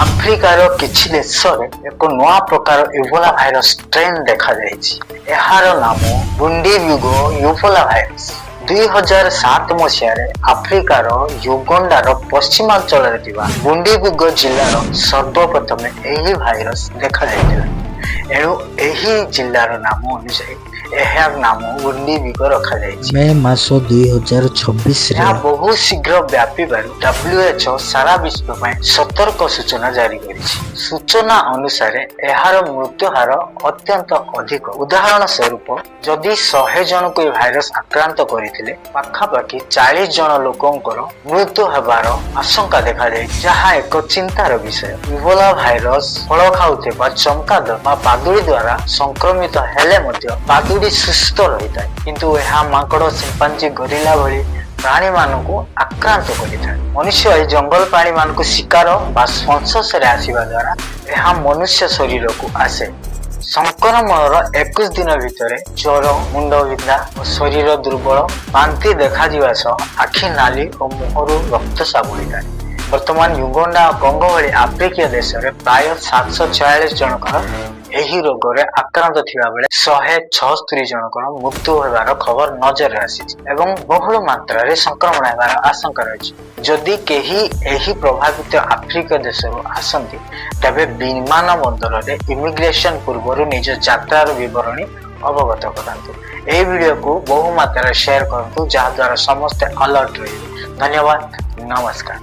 ଆଫ୍ରିକାର କିଛି ଦେଶରେ ଏକ ନୂଆ ପ୍ରକାର ଇବୋଲା ଭାଇରସ ଷ୍ଟ୍ରେନ୍ ଦେଖାଯାଇଛି। ଏହାର ନାମ ବୁଣ୍ଡିବୁଗ୍ୟୋ ଇବୋଲା ଭାଇରସ। 2007 ମସିହାରେ ଆଫ୍ରିକାର ୟୁଗଣ୍ଡାର ପଶ୍ଚିମାଞ୍ଚଳରେ ଥିବା ବୁଣ୍ଡିବୁଗ୍ୟୋ ଜିଲ୍ଲାର ସର୍ବପ୍ରଥମେ ଏହି ଭାଇରସ ଦେଖାଯାଇଥିଲା। ଏଣୁ ଏହି ଜିଲ୍ଲାର ନାମ ଅନୁଯାୟୀ ଏହାର ନାମ ବୁଣ୍ଡିବୁଗ୍ୟୋ ରଖାଯାଇଛି। ମେ ମାସ 2026ରେ ଏହା ବହୁ ଶୀଘ୍ର ବ୍ୟାପିବାରୁ WHO ସାରା ବିଶ୍ୱ ପାଇଁ ସତର୍କ ସୂଚନା ଜାରି କରିଛି। ସୂଚନା ଅନୁସାରେ, ଏହାର ମୃତ୍ୟୁହାର ଅତ୍ୟନ୍ତ ଅଧିକ। ଉଦାହରଣ ସ୍ୱରୂପ, ଯଦି 100 ଜଣଙ୍କୁ ଏହି ଭାଇରସ ଆକ୍ରାନ୍ତ କରିଥିଲେ, ପାଖାପାଖି 40 ଜଣ ଲୋକଙ୍କର ମୃତ୍ୟୁ ହେବାର ଆଶଙ୍କା ଦେଖାଯାଇଛି, ଯାହା ଏକ ଚିନ୍ତାର ବିଷୟ। ଇବୋଲା ଭାଇରସ ଫଳ ଖାଉଥିବା ଚମକାଦର ବା ବାଦୁଡ଼ି ଦ୍ୱାରା ସଂକ୍ରମିତ ହେଲେ ମଧ୍ୟ ବାଦୁଡ଼ି ସୁସ୍ଥ ରହିଥାଏ, କିନ୍ତୁ ଏହା ମାଙ୍କଡ଼, ସିମ୍ପାଞ୍ଜି, ଗରିଲା ଭଳି ପ୍ରାଣୀମାନଙ୍କୁ ଆକ୍ରାନ୍ତ କରିଥାଏ। ମନୁଷ୍ୟ ଏହି ଜଙ୍ଗଲ ପ୍ରାଣୀମାନଙ୍କୁ ଶିକାର ବା ସଂସ୍ପର୍ଶରେ ଆସିବା ଦ୍ୱାରା ଏହା ମନୁଷ୍ୟ ଶରୀରକୁ ଆସେ। ସଂକ୍ରମଣର 21 ଦିନ ଭିତରେ ଜ୍ୱର, ମୁଣ୍ଡବିନ୍ଧା ଓ ଶରୀର ଦୁର୍ବଳ, ବାନ୍ତି ଦେଖାଯିବା ସହ ଆଖି ନାଲି ଓ ମୁହଁରୁ ରକ୍ତସ୍ରାବ ହୋଇଥାଏ। ବର୍ତ୍ତମାନ ୟୁଗଣ୍ଡା ଓ କଙ୍ଗୋ ଭଳି ଆଫ୍ରିକୀୟ ଦେଶରେ ପ୍ରାୟ 746 ଜଣଙ୍କର ଏହି ରୋଗରେ ଆକ୍ରାନ୍ତ ଥିବା ବେଳେ 176 ଜଣଙ୍କର ମୃତ୍ୟୁ ହେବାର ଖବର ନଜରରେ ଆସିଛି ଏବଂ ବହୁଳ ମାତ୍ରାରେ ସଂକ୍ରମଣ ହେବାର ଆଶଙ୍କା ରହିଛି। ଯଦି କେହି ଏହି ପ୍ରଭାବିତ ଆଫ୍ରିକୀୟ ଦେଶରୁ ଆସନ୍ତି, ତେବେ ବିମାନ ବନ୍ଦରରେ ଇମିଗ୍ରେସନ ପୂର୍ବରୁ ନିଜ ଯାତ୍ରାର ବିବରଣୀ ଅବଗତ କରାନ୍ତୁ। ଏହି ଭିଡ଼ିଓକୁ ବହୁ ମାତ୍ରାରେ ସେୟାର କରନ୍ତୁ, ଯାହାଦ୍ୱାରା ସମସ୍ତେ ଆଲର୍ଟ ରହିବେ। ଧନ୍ୟବାଦ, ନମସ୍କାର।